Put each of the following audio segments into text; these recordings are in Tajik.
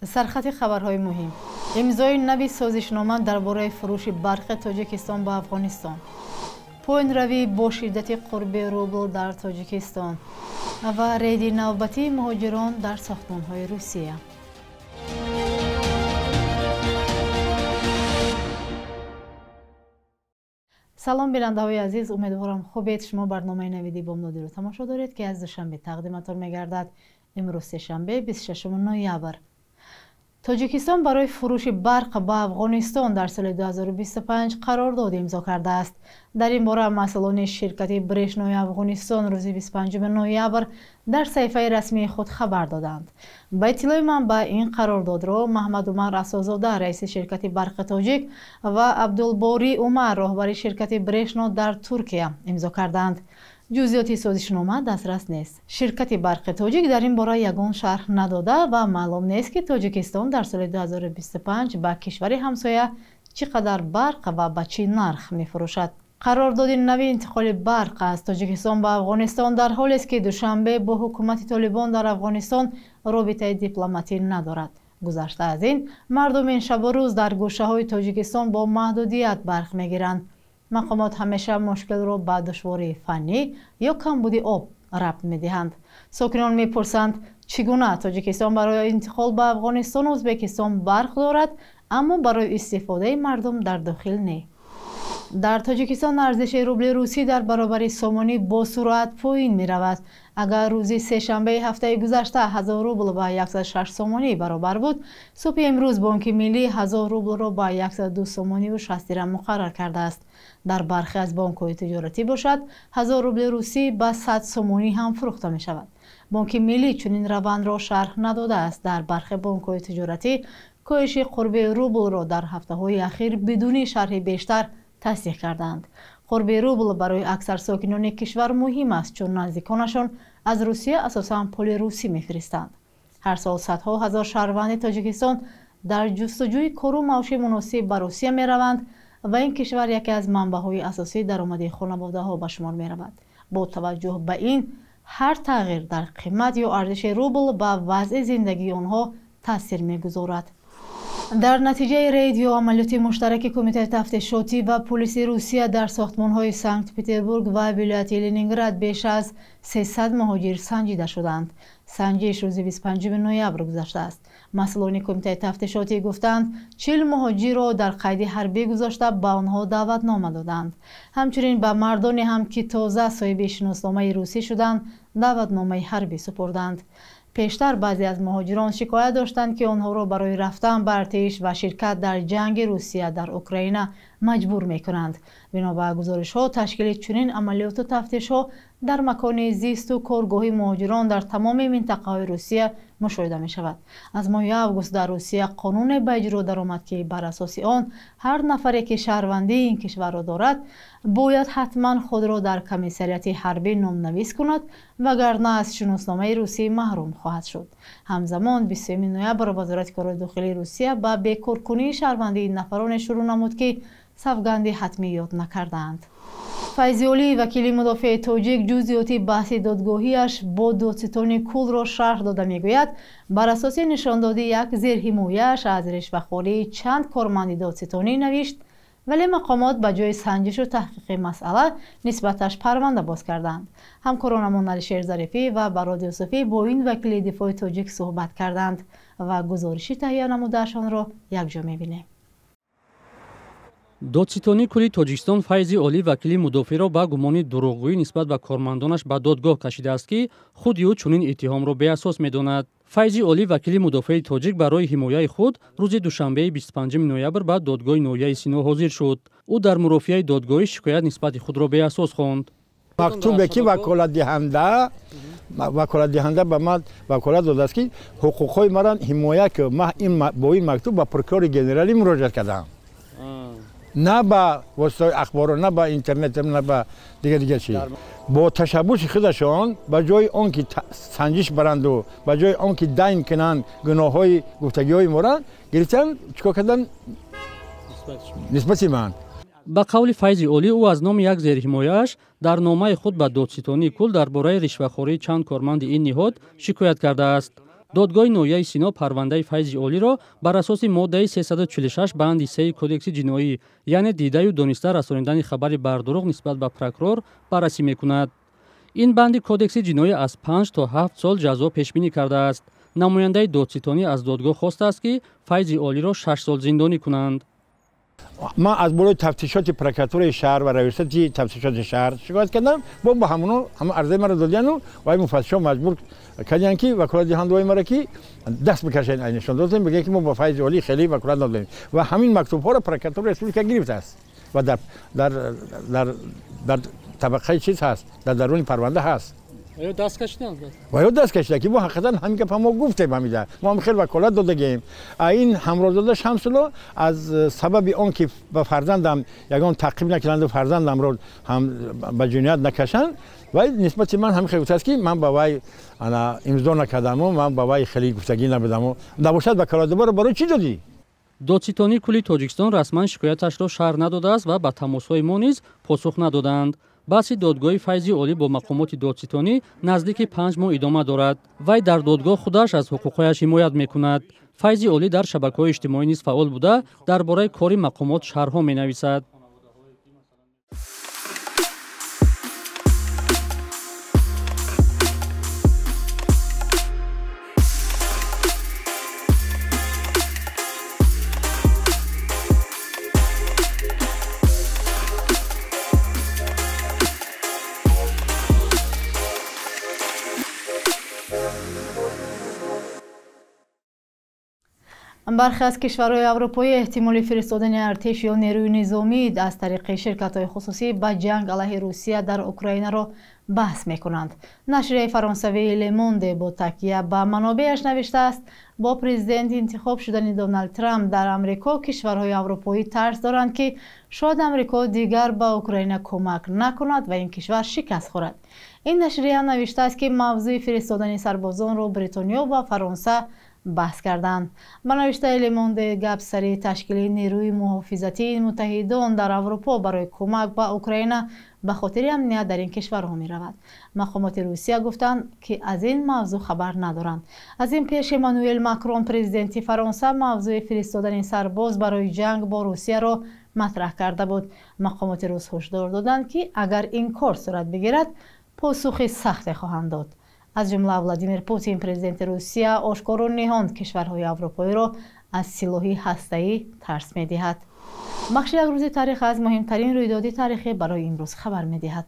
Сархати хабарҳои муҳим. Имзои нави созишнома дар бораи фурӯши барқи Тоҷикистон ба Афғонистон. Поинравӣ бо шиддати қурби рубл дар Тоҷикистон ва рейди навбатии муҳоҷирон дар сохтмонҳои Русия. Салом бинандаҳои азиз, умедворам хубед. Шумо барномаи навиди бомдодиро тамошо доред, ки аз Душанбе тақдиматон мегардад. Имрӯз сешанбе, 26 ноябр. Тоҷикистон барои фурӯши барқ ба Афғонистон дар соли 2025 қарордод имзо кардааст. Дар ин бора масъулони ширкати Брешнои Афғонистон рӯзи 25 ноябр дар саҳифаи расмии худ хабар доданд. Ба иттилои манбаъ, ин қарордодро Маҳмад Умар Асозода, раиси ширкати Барқи Тоҷик, ва Абдулборӣ Умар, роҳбари ширкати Брешно дар Туркия имзо карданд. Ҷузъиёти созишнома дастрас нест. Ширкати Барқи Тоҷик дар ин бора ягон шарҳ надода ва маълум нест, ки Тоҷикистон дар соли 2025 ба кишвари ҳамсоя чӣ қадар барқ ва ба чӣ нарх мефурӯшад. Қарордоди нави интиқоли барқ аз Тоҷикистон ба Афғонистон дар ҳолест, ки Душанбе бо ҳукумати Толибон дар Афғонистон робитаи дипломатӣ надорад. Гузашта аз ин, мардум ин шабу рӯз дар гӯшаҳои Тоҷикистон бо маҳдудият барқ мегиранд. Мақомот ҳамеша мушкилро ба душвории фаннӣ ё камбуди об рабт медиҳанд. Сокинон мепурсанд, чӣ гуна Тоҷикистон барои интиқол ба Афғонистону Ӯзбекистон барқ дорад, аммо барои истифодаи мардум дар дохил не. Дар Тоҷикистон арзиши рубли русӣ дар баробари сомонӣ бо суръат поин меравад. Агар рӯзи сешанбеи ҳафтаи гузашта 1000 рубл ба 106 сомонӣ баробар буд, субҳи имрӯз Бонки Миллӣ 1000 рублро ба 102 сомониву 60 дирам муқаррар кардааст. Дар бархе аз бонкҳои тиҷоратӣ бошад, 1000 рубли русӣ ба 100 сомонӣ ҳам фурӯхта мешавад. Бонки Миллӣ чунин равандро шарҳ надодааст. Дар бархе бонкҳои тиҷоратӣ коҳиши қурби рублро дар ҳафтаҳои ахир бидуни шарҳи бештар тасдиқ карданд. Қурби рубл барои аксар сокинони кишвар муҳим аст, чун наздиконашон аз Русия асосан пули русӣ мефиристанд. Ҳар сол садҳо ҳазор шаҳрванди Тоҷикистон дар ҷустуҷӯи кору маоши муносиб ба Русия мераванд ва ин кишвар яке аз манбаъҳои асосии даромади хонаводаҳо ба шумор меравад. Бо таваҷҷӯҳ ба ин, ҳар тағйир дар қимат ё арзиши рубл ба вазъи зиндагии онҳо таъсир мегузорад. Дар натиҷаи рейд ё амалиёти муштараки Кумитаи тафтишотӣ ва пулиси Русия дар сохтмонҳои Санкт-Петербург ва вилояти Ленинград беш аз 300 муҳоҷир санҷида шуданд. Санҷиш рӯзи 25 ноябр гузаштааст. Масъулони Кумитаи тафтишотӣ гуфтанд, 40 муҳоҷирро дар қайди ҳарбӣ гузошта ба онҳо даъватнома доданд. Ҳамчунин ба мардоне ҳам, ки тоза соҳиби шиносномаи русӣ шуданд, даъватномаи ҳарбӣ супурданд. Пештар баъзе аз муҳоҷирон шикоят доштанд, ки онҳоро барои рафтан ба артиш ва ширкат дар ҷанги Русия дар Украина маҷбур мекунанд. Бино ба гузоришҳо, ташкили чунин амалиёту тафтишҳо дар макони зисту коргоҳи муҳоҷирон дар тамоми минтақаҳои Русия мушоҳида мешавад. Аз моҳи август дар Русия қонуне ба иҷро даромад, ки бар асоси он ҳар нафаре, ки шаҳрвандии ин кишварро дорад, бояд ҳатман худро дар комиссариати ҳарбӣ номнавис кунад, вагарна аз шиносномаи русӣ маҳрум хоҳад шуд. Ҳамзамон 23 ноябр Вазорати корҳои дохилии Русия ба бекоркунии шаҳрвандии нафароне шурӯъ намуд, ки савганди ҳатмӣ ёд накардаанд. Файзиолӣ, вакили мудофеи тоҷик, ҷузъиёти баҳси додгоҳиаш бо додситони кулро шарҳ дода мегӯяд, бар асоси нишондоди як зерҳимояаш аз решвахории чанд корманди додситонӣ навишт, вале мақомот ба ҷои санҷишу таҳқиқи масъала нисбаташ парванда боз карданд. Ҳамкоронамон Алишер Зарифӣ ва Барод Юсуфӣ бо ин вакили дифои тоҷик суҳбат карданд ва гузориши таҳия намудаашонро якҷо мебинем. Додситонии кулли Тоҷикистон Файзи Олӣ, вакили мудофеъро, ба гумони дурӯғгӯӣ нисбат ба кормандонаш ба додгоҳ кашидааст, ки худи ӯ чунин иттиҳомро беасос медонад. Файзи Олӣ, вакили мудофеи тоҷик, барои ҳимояи худ рӯзи душанбеи 25 ноябр ба додгоҳи ноҳияи Сино ҳозир шуд. Ӯ дар мурофиаи додгоҳӣ шикоят нисбати худро беасос хонд. Мактубе ки ваколатдиҳанда ба ман ваколат додааст, ки ҳуқуқҳои маро ҳимоя кун, ман бо ин мактуб ба прокурори генералӣ муроҷиат кардам, на ба воситаҳои ахборо, на ба интернет, на ба дигар дигар чиз. Бо ташаббуси худашон, ба ҷои он ки санҷиш баранду, ба ҷои он ки дайн кунанд гуноҳҳои гуфтагиҳои моро, гирифтан чикор кардан нисбати ман. Ба қавли Файзи Олӣ, ӯ аз номи як зерҳимояаш дар номаи худ ба додситонии кул дар бораи ришвахории чанд корманди ин ниҳод шикоят кардааст. Додгоҳи ноҳияи Сино парвандаи Файзи Олиро бар асоси моддаи 346 банди 3 Кодекси ҷиноӣ, яъне дидаю дониста расонидани хабари бардурӯғ нисбат ба прокурор баррасӣ мекунад. Ин банди Кодекси ҷиноӣ аз 5 то 7 сол ҷазо пешбинӣ кардааст. Намояндаи додситонӣ аз додгоҳ хостааст, ки Файзи Олиро 6 сол зиндонӣ кунанд. Ман аз болои тафтишоти прокуратураи шаҳр ва раёсати тафтишоти шаҳр шикоят кардам. Бо ба ҳамоно ҳама арзаи маро додияну вай муфаттишон маҷбур кардиянд, ки ваколат диҳанд вай маро, ки даст бикашанд ай нишон додем, бигӯянд, ки мо ба Файзи Олӣ хеле ваколат надодем. Ва ҳамин мактубҳоро прокуратураи республика гирифтааст ва дар табақаи чиз ҳаст, дар даруни парванда ҳаст. Ва даст кашиданд? Ва ё даст кашида, ки мо ҳақиқатан ҳамин гапа мо гуфтем, ҳамида мо ҳам хеле ваколат додагием. Ин ҳамрозода Шамсулло аз сабаби он ки ба фарзандам ягон таъқиб накунанду фарзандамро ҳам ба ҷиноят накашанд, вай нисбати ман ҳамин хел гуфтааст, ки ман ба вай имзо накардаму ман ба вай хеле гуфтагӣ набудаму. Набошад, ваколатдобаро барои чӣ додӣ? Додситонии кулли Тоҷикистон расман шикояташро шарҳ надодааст ва ба тамосҳои мо низ посух надоданд. Баҳси додгоҳи Файзи Олӣ бо мақомоти додситонӣ наздики 5 моҳ идома дорад. Вай дар додгоҳ худаш аз ҳуқуқҳояш ҳимоят мекунад. Файзи Олӣ дар шабакаҳои иҷтимоӣ низ фаъол буда, дар бораи кори мақомот шарҳҳо менависад. Бархе аз кишварҳои аврупоӣ эҳтимоли фиристодани артиш ё нерӯи низомӣ аз тариқи ширкатҳои хусусӣ ба ҷанг алайҳи Русия дар Украинаро баҳс мекунанд. Нашрияи фаронсавии Лемонде бо такя ба манобеаш навиштааст, бо президент интихоб шудани Доналд Трамп дар Амрико кишварҳои аврупоӣ тарс доранд, ки шояд Амрико дигар ба Украина кӯмак накунад ва ин кишвар шикаст хӯрад. Ин нашрия навиштааст, ки мавзӯи фиристодани сарбозонро Бритониё ва Фаронса баҳс карданд. Ба навиштаи Лемонде, гап сари ташкили нерӯи муҳофизатии муттаҳидон дар Аврупо барои кӯмак ба Украина ба хотири амният дар ин кишварҳо меравад. Мақомоти Русия гуфтанд, ки аз ин мавзӯъ хабар надоранд. Аз ин пеш Эммануэл Макрон, президенти Фаронса, мавзӯи фиристодани сарбоз барои ҷанг бо Русияро матраҳ карда буд. Мақомоти рус ҳушдор доданд, ки агар ин кор сурат бигирад, посухи сахте хоҳанд дод. Аз ҷумла Владимир Путин, президенти Русия, ошкору ниҳон кишварҳои аврупоиро аз силоҳи ҳастаӣ тарс медиҳад. Бахши як рӯзи таърих аз муҳимтарин рӯйдоди таърихӣ барои имрӯз хабар медиҳад.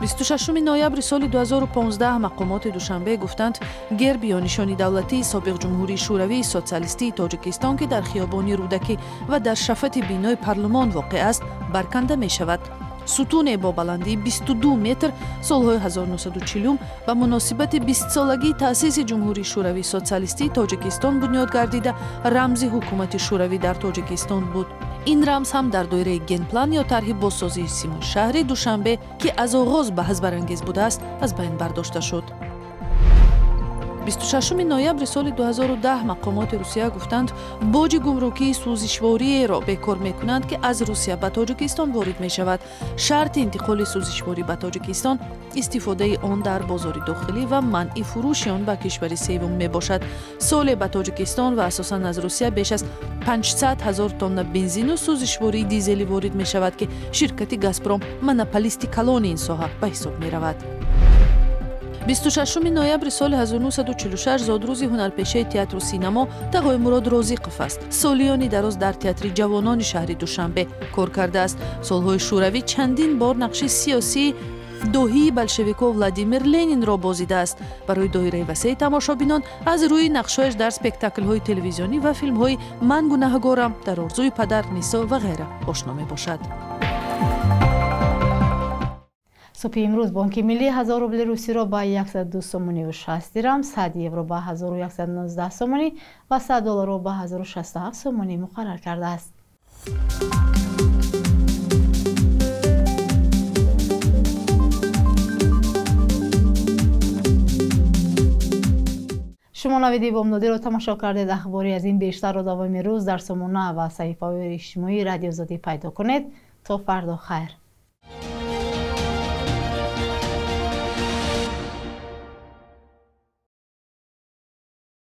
26 ноябри соли 2015 мақомоти Душанбе гуфтанд, герб ё нишони давлатии собиқ Ҷумҳурии Шӯравии Социалистии Тоҷикистон, ки дар хиёбони Рӯдакӣ ва дар шафати бинои парлумон воқеъ аст, барканда мешавад. Сутуне бо баландии 22 метр солҳои 1940 ба муносибати 20-солагии таъсиси Ҷумҳурии Шӯравии Социалистии Тоҷикистон бунёд гардида, рамзи ҳукумати шӯравӣ дар Тоҷикистон буд. Ин рамз ҳам дар доираи генплан ё тарҳи бозсозии симои шаҳри Душанбе, ки аз оғоз баҳсбарангез будааст, аз байн бардошта шуд. 26 ноябри соли 2010 мақомоти Русия гуфтанд, боҷи гумрукии сӯзишвориеро бекор мекунанд, ки аз Русия ба Тоҷикистон ворид мешавад. Шарти интиқоли сӯзишворӣ ба Тоҷикистон истифодаи он дар бозори дохилӣ ва манъи фурӯши он ба кишвари севум мебошад. Соле ба Тоҷикистон ва асосан аз Русия беш аз 500 ҳазор тонна бензину сӯзишвории дизелӣ ворид мешавад, ки ширкати Газпром монополисти калони ин соҳа ба ҳисоб меравад. 26 ноябри соли 1946 зодрӯзи ҳунарпешаи театру синамо Тағоймурод Розиқов аст. Солиёни дароз дар театри ҷавонони шаҳри Душанбе кор кардааст. Солҳои шӯравӣ чандин бор нақши сиёсии доҳии болшевико Владимир Ленинро бозидааст. Барои доираи васеи тамошобинон аз рӯи нақшҳояш дар спектаклҳои телевизионӣ ва филмҳои «Ман гунаҳгорам», «Дар орзуи падар», «Нисо» ва ғайра ошно мебошад. Субҳи имрӯз Бонки Миллӣ 1000 рубли русиро ба 102 сомонӣ 60 дирам, 100 евро ба 1119 сомонӣ ва 100 долларро ба 1067 сомонӣ муқаррар кардааст. Шумо навиди бомдодиро тамошо кардед. Ахбори аз ин бештарро давоми рӯз дар сомона ва саҳифаҳои иҷтимоии Радиоозодӣ пайдо кунед. То фардо хайр.